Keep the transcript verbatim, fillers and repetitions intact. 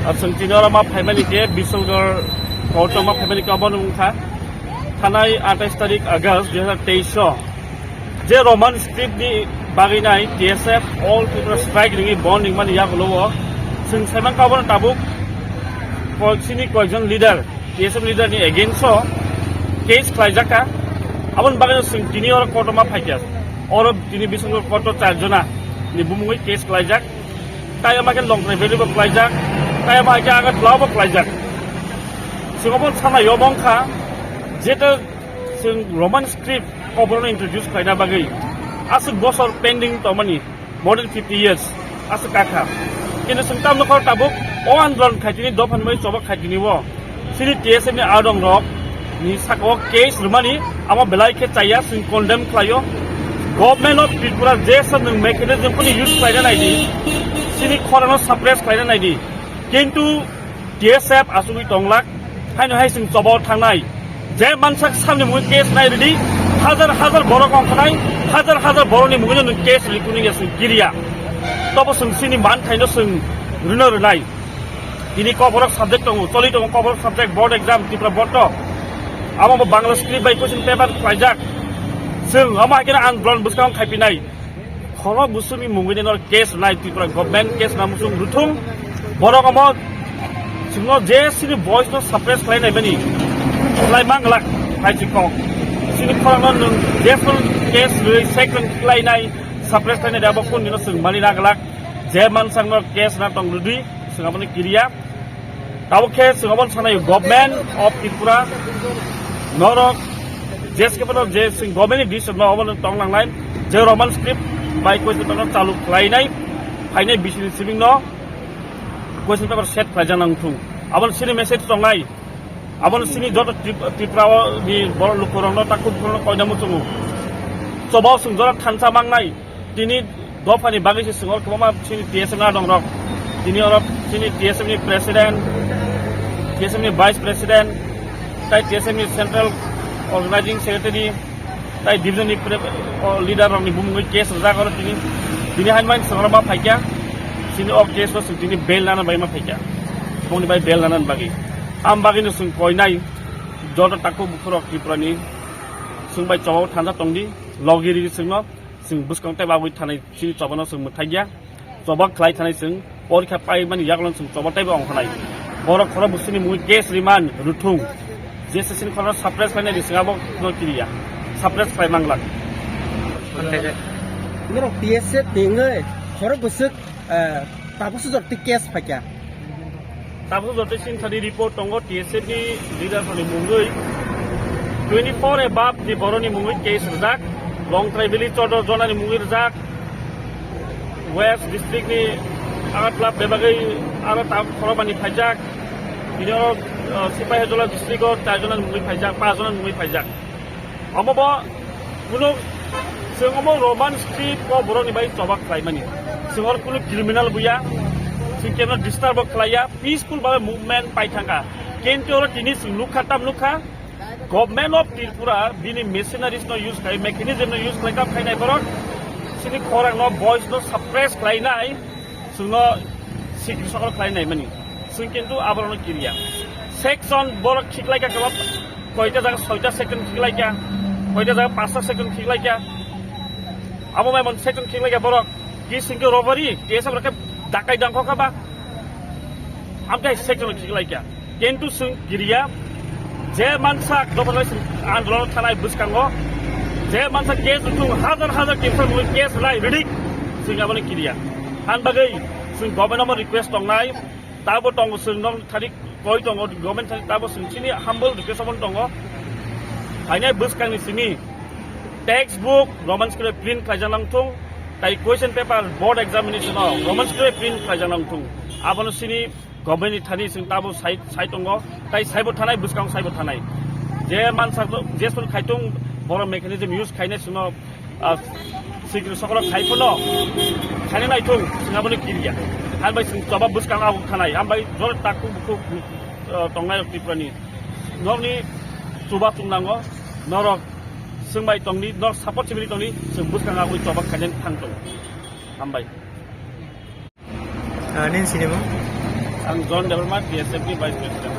Chwng tini oro ma phaimani khe Bisolgarh court o ma phaimani khe obo wngkha thanai atais tarik August dui hazar teis o je Roman script ni bagwi nai T S F All Tripura Strike ringwi bon ringmani yagulo o chwng saimankha obono tabuk koiksini koikjon leader, T S F leader ni against o case khlaijak kha. Aboni bagwi chwng tini oro court o ma phaikha. Oro tini Bisolgarh court o char jona ni bumungwi case khlaijak. Tei ama khe Longtrai Valley bo khlaijak, tei ama khe Agartala bo khlaijak. Chwng obo sana yo wngkha, jeta chwng Roman script koborokno introduce khlaina bagwi aswk bosor pending tongmani, more than fifty years aswk kakha. Kintu chwng tamno khor tabuk o andolon khaitini, dophani bai chobak khaitini o. Chini T S F ni adong rok ni saka o case rwmani amo belai khe chaya, chwng condemn khlaio. Government of Tripura je sa nwng mechanism phano use khlaina naidi, chini khorano suppress khlaina naidi. Kintu T S F asugwi tonglak, haino hai chwng chobao thangnai. Je mansak samni mungwi case nai rwdi, hajar hajar borok ongkhanai, hajar hajar borokni mungwi nwng case rwdi, kunu ya chwng kiriya. Tobo chwng chini manthaino chwng rwno rwnai. Tini koborok subject tongo, choli tongo koborok subject, board exam, Tripura board to. Amo bo Bangla script bai question paper khlaijak. Chwng amo hai khe andolon bwskango khaipinai. Khoro busumi mungwini nor case nai Tripura government case na musung ruthung. Borok amo chwngno je chini voice no suppress khlai nai mani. Khlai manglak hai chikok. Chini khorang no nwng je full case rwi second khlai nai suppress khlai nai abo kun dino chwng mani naglak. Je mansang no case na tong rwdi. Chwng aboni kiriya. Tabuk khe chwng aboni sanai government of Tripura norok je skhe bono je chwng government ni decision no obono tong nangnai je Roman script bai question paper no chalu khlainai phainai bisini sibing no question paper set khlaijak nang thung. Aboni sini message tongnai. Aboni sini joto Trip-, Tripura o ni borok lukurok no takhuk no koina muchungo. Chobao chwng jora thansa mangnai. Tini dophani bagwi se chwng oro kwbangma chini T S F ni adong rok. Tini oro chini T S F ni president, T S F ni vice president, tai T S F ni central organizing secretary, tai division ni pre-, o leader rok ni bumungwi case rwjak oro tini. Tini haino chwng oro ma phaikha, chini o case o chwng tini bail nana bai ma phaikha, bongni bai bail nana bagwi. Am bagwi no chwng koinai joto takhuk bukhuk rok Tripura ni chwng bai chobao thansa tongdi, logi rigi chwngno. Chwng bwskang tei bagwi thanai chini chobano chwng mwthai ya. Choba khlai thanai chwng porikha pai mani yagulo chwng choba teibo ongkhanai. Borok khoro bwswini mui case riman ruthung. J S S ni khoro suppress khlainai di chwng abo no kiriya. Suppress khlai manglak. Norok T S F ni wngwi khoro bwswk, eh, tabuk sujok twi case phaikha. Tabuk joto sinthani report tongo T S F ni leader rokni mungwi twenty four above ni boroni mungwi case rwjak, Longtrai Valley choddo jonani mungwi rwjak, West district ni Agartala bebagwi aro tabuk khorokmani phaijak, bini oro, uh, Sipahijola district o char jonani mungwi phaijak, panch jonani mungwi phaijak. Omo bo kuno chwng omo Roman script o borokni bai choba khlaimani. Chwng oro kuno criminal buya, chwng kemno disturb bo khlaiya, peaceful babe movement pai thangkha. Kintu oro tini chwng nukha, tam nukha, Government of Tripura bini machineries no use khlai, mechanism no use khlai, tam khainai borok chini khorang no, voice no suppress khlainai. Chwngno sikri sokol khlai naimani. Chwng kintu aborokno kiriya. Section borok khiklaikha kebab koita jaga soita section khiklaikha, koita jaga pasta section khiklaikha. Abo mai mon section khiklaikha borok. Ki singke robbery, T S F rok khe dakai dangkho kha ba. Amtei section khiklaikha. Kintu chwng kiriya, je mansa dophani andolon thanai bwskango, je mansa case thung hajar hajar case mui case lai ridik, chwng aboni kiriya. Han bagwi chwng government omo request tongnai, tabo tongo chwng nong thani koi tongo government thani tabo chwng chini humble request omo tongo. Hainai bwskangni simi textbook Roman script print khlaijak nang thung, tai question paper board examination o Roman script print khlaijak nang thung. Abono chini government ni thani chwng tabo sai, sai tongo, tai saibo thanai, bwskango saibo thanai. Je mansa to, je song khaitung, borok mechanism use khainai chwngno, ah, sikri sokro khai phano, khainai naithung, chwng aboni kiriya. Hambai chwng choba bwskango abo thanai, hambai jor takhuk bukhuk, ah, tongnai rok Tripura ni. Nokni chuba chwng nango, norok chwng bai tongdi, norok support sibini tongdi, chwng bwskango aboni choba khainai thang tongo. Hambai. Ah, nini sinimo? Ang John Debbarma, T S F ni Vice President.